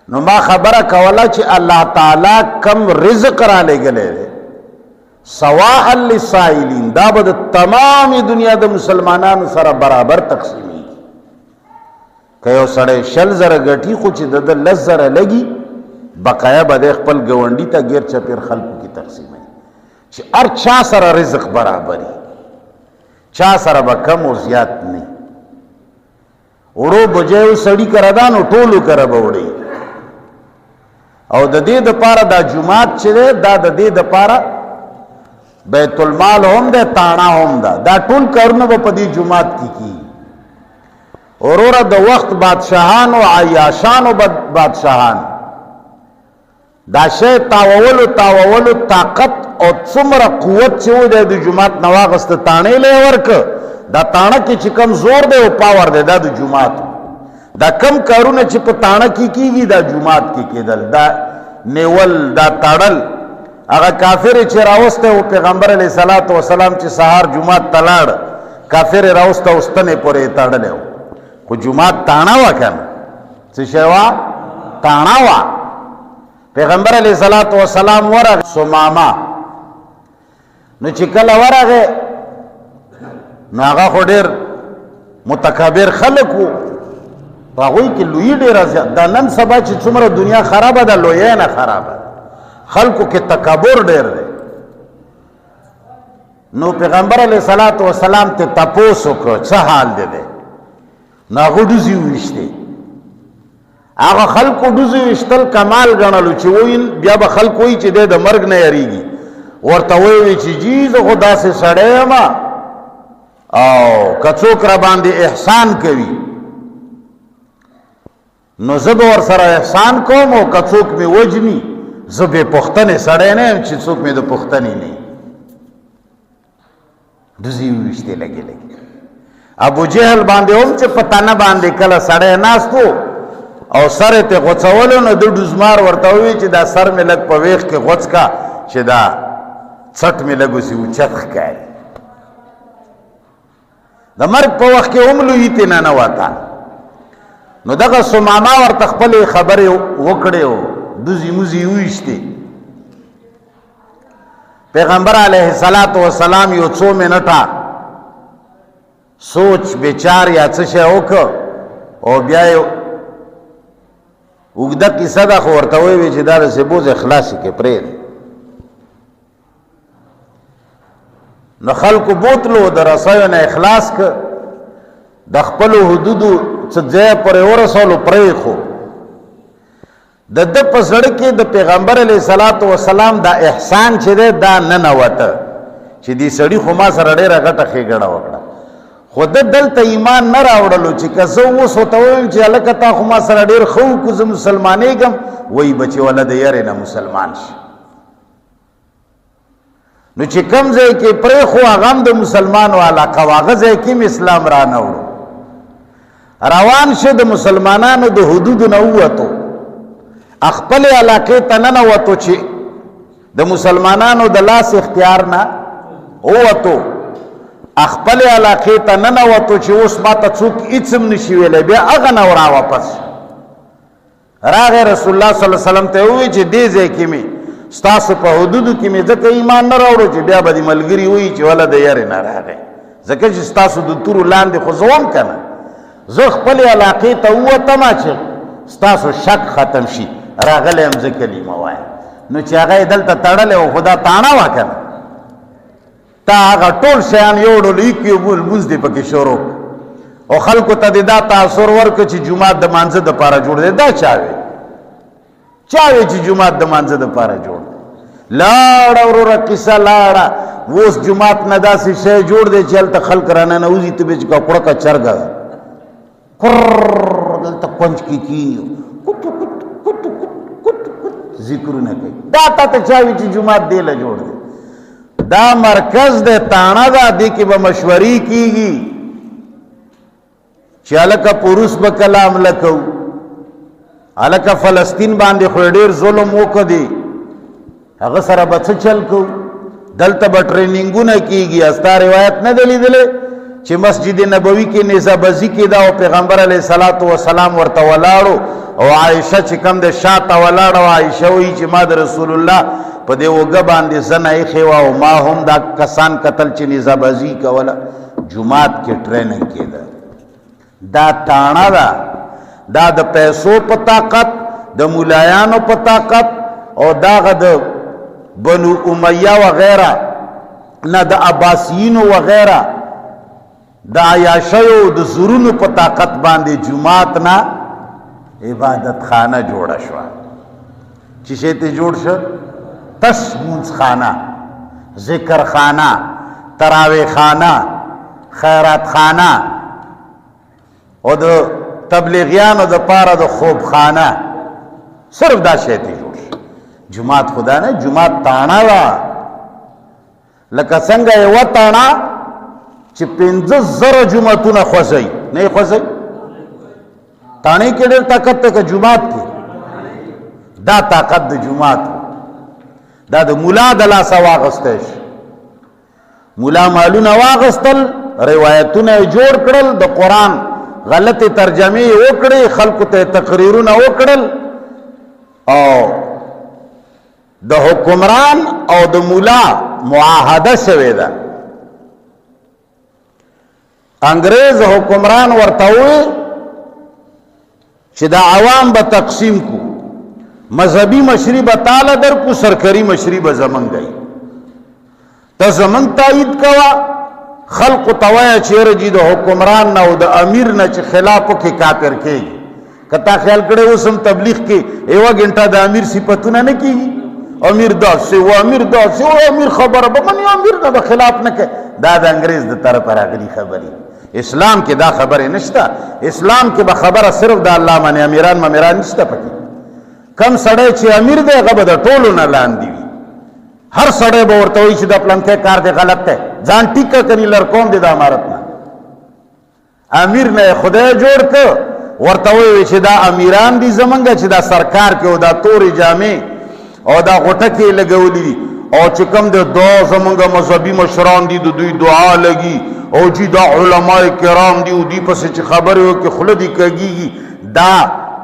نو ما خبره کوله چې الله تعالی کم رزق را لېږلی دی، سواء للسائلین، دا به د تمامې دنیا د مسلمانانو سره برابر تقسیمیږي. که یو سړی 20,000 ګټي، خو چې د ده 10,000 لګي، بقایا به دی خپل ګاونډي ته ګیر چپیر خلکو کې تقسیموي، چې هر چا سره رزق برابري، چا سره به کم او زیات نه. وړو بجایو سړی کره دا نو ټولو کره به وړي. او د دې دپاره دا جومات چې دی، دا د دې دپاره بیت المال هم دی، تاڼه هم ده. دا ټول کارونه به په دې جومات کې کېږي. وروره د وخت بادشاهانو، عیاشانو بادشاهان دا شی تاوولو تاوولو طاقت او څومره قوت چې و دی د جومات نه واغسته، تاڼې له یې ورکه. دا تاڼه کې چې کم زور دی او پاور دی، دا د جومات. دا کم کارونه چې په تاڼه کې کیږي، دا جومات کې کېدل. دا نیول، دا تړل، هغه کافر چې راوسته او پیغمبر علیه الصلاۃ والسلام چې سهار جومات ته لاړ، کافر راوسته او ستنې پورې تړلی و. خو جومات تاڼه وه که نه؟ څه شی وه؟ تاڼه وه. پیغمبر علیه الصلاۃ والسلام ورغ سمامه، نو چې کله ورغه نو هغه خو ډېر متکبر خلک وو، په هغوی کې لویي ډېره زیات ده. نن سبا چې څومره دنیا خرابه ده، لویه نه خرابه ده، خلکو کې تکبر ډېر دی. نو پیغمبر علیه الصلاۃ والسلام ته تپوس وکړ، څه حال دی دی؟ نو هغه ډزې وویشتې. هغه خلکو ډزې ویشتل کمال ګڼلو، چې وویل بیا به خلک وایي چې دی د مرګ نه یریږي. ورته ویې چې جي زه خو داسې سړی یم، او که څوک را باندې احسان کوي نو زه به ورسره احسان کوم، او که څوک مې وژني زه بې پوښتنې سړی نه یم چې څوک مې د پوښتنې نه. ډزې وویشتې لګې لګې. ابو جهل باندې هم چې په تنه باندې کله سړی ناست و او سر یې ته غوڅولو، نو د ډوزمار ورته ووی چې دا سر مې لږ په ویښ کې غوڅ کا چې دا څټ مې لږ اوسې اوچت ښکاري. د مرګ په وخت کې هم لویي ترې ننوته. نو دغه سمامه ورته خپلې خبرې وکړې او ډوزې موزې یې وویشتې. پیغمبر علیه الصلاۃ والسلام یو څو منټه سوچ بچار یا څه شی وکړ، او بیا یې اوږده کیسه ده، خو ورته وویل چې دا داسې بوځه خلاصې کې پرېږده. نو خلکو بوتلو، د رسیو نه اخلاص ک، د خپل حدودو څه ځای پورې ورسولو، پرېښو. د ده په زړه کې د پیغمبر علیه الصلاۃ والسلام دا احسان چې دی دا ننوته، چې دې سړي خو ما سره ډېره غټه ښېګڼه وکړه، خو ده دلته ایمان نه راوړلو، چې که زه اوس ورته ووایم چې هلکه تا خو ما سره ډېر ښه وکړو، زه مسلمانېږم، وایي به چې وله د یرې نه مسلمان شي. نو چې کم ځای کې پرې خو هغه هم د مسلمانو علاقه وه، هغه ځای کې هم اسلام را نه وړو. روان شه، د مسلمانانو د حدودو نه ووتو، خپلې علاقې ته ننوتو، چې د مسلمانانو د لاس اختیار نه ووتو، خپلې علاقې ته ننوتو، چې اوس ما ته څوک هېڅ هم نشي ویلی. بیا هغه نه را واپس راغی، رسول الله صلی الله علیه وسلم ته ووی چې دې ځای کې مې ستاسو په حدودو کې مې ځکه ایمان نه راوړو چې بیا به دې ملګري وایي چې وله د یارې نه راغی، ځکه چې ستاسو د تورو لاندې خو زه وم که نه، زه خپلې علاقې ته ووتم چې ستاسو شک ختم شي، راغلی یم زه کلمه وایم. نو چې هغه یې دلته تړلی و، خو دا تاڼه وه که نه، تا هغه ټول شیان یوړل، ایک یو بل لمونځ دې پکې شروع او خلکو ته دې دا تاثر ورکړ چې جومات د مانځه دپاره جوړ دی. دا چا وی؟ چا وی چې جومات د مانځه دپاره جوړ دی؟ لاړه وروره قصه لاړه. اوس جومات نه داسې شی جوړ دی چې هلته خلک راننوځي، ته به چې ککړکه چرګه ده، کر دلته کونج کې کینی، کت کت کت کت کت کت ذکرونه کوي. دا تا ته چا وی چې جومات دی له جوړ دی؟ دا مرکز دی، تاڼه ده، دې کې به مشورې کیږي چې هلکه په روس به کله حمله کوو، هلکه فلسطین باندې خو ډېر ظلم وکړ دی، هغه سره به څه چل کوو، دلته به ټریننګونه کیږي. ستا روایت نه دی لیدلی چې چې مسجد نبوي کې نیزه بازي کېده او پیغمبر علیه الصلاۃ والسلام ورته ولاړو او عائشه چې کم د شاته ولاړه او عائشه وایي چې ما د رسول الله په دې اوږه باندې زنه ایښې وه او ما هم دا کسان کتل چې نیزه بازي کوله. جومات کې ټریننګ کېده. دا تاڼه ده، دا د پیسو په طاقت، د مولایانو په طاقت او داغه د بنو امیه وغیره نه، د عباسیینو وغیره د عیاشیو د زورونو په طاقت باندې جومات نه عبادت خانه جوړه شوه. چې شی ته جوړ شو؟ تش مونځ خانه، ذکر خانه، تراوی خانه، خیرات خانه او د تبلیغیانو د پاره د خوب خانه، صرف دا شی ته جوړ شو. جماعت خدا نه، جماعت تاڼه وه. لکه څنګه یوه تاڼه چې 5000 جوماتونه خوځوي، نه یې خوځوي؟ تاڼې کې ډېر طاقت دی که جومات کې؟ دا طاقت د جومات دا د مولا د لاسه واغستی شي. مولا مالونه واغستل، روایتونه یې جوړ کړل، د قرآن غلطې ترجمې یې وکړې، خلکو ته تقریرونه وکړل او د حکمران او د مولا معاهده شوې ده. انګريز حکمران ورته ووی چې دا عوام به تقسیم کو، مذهبي مشري به تاله در کو، سرکاري مشري به زمونږ دی، ته زمونږ تایید کوه. خلق ته وایه چې یاره جي د حکمران نه او د امیر نه چې خلاف وکړي کافر کېږي. که تا خیال کړی اوس هم تبلیغ کې یوه ګنټه د امیر صفتونه نه کېږي، امیر داسې و، امیر داسې و، امیر خبره به مني، امیر نه به خلاف نه کوي. دا د انګرېز د طرفه راغلي خبرې. اسلام کې دا خبرې نشته. اسلام کې به خبره صرف د الله مني، امیران ممیران نشته پکې. کم سړی چې امیر دی هغه به د ټولو نه لاندې وي. هر سړی به ورته وایي چې دا پلانکی کار دی غلط دی، ځان ټیک کړه کني لرکوم دې د امارت نه. امیر نه خدای جوړ که ورته وایي چې دا امیران دي زمونږ، چې دا سرکار کې او دا تورې جامې او دا غوټکې لګولې دي او چې کوم د دا زمونږ مذهبي مشران دي، د دوی دعا لګي او چې دا علما کرام دي او دوی پسې چې خبرې وکړي خوله دې کږېږي. دا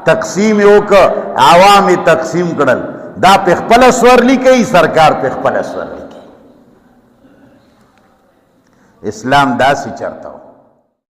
تقسیم یې وکړ، عوام یې تقسیم کړل. دا په خپله سورلي کوي، سرکار په خپله سورلي کوي. اسلام داسې چرته و.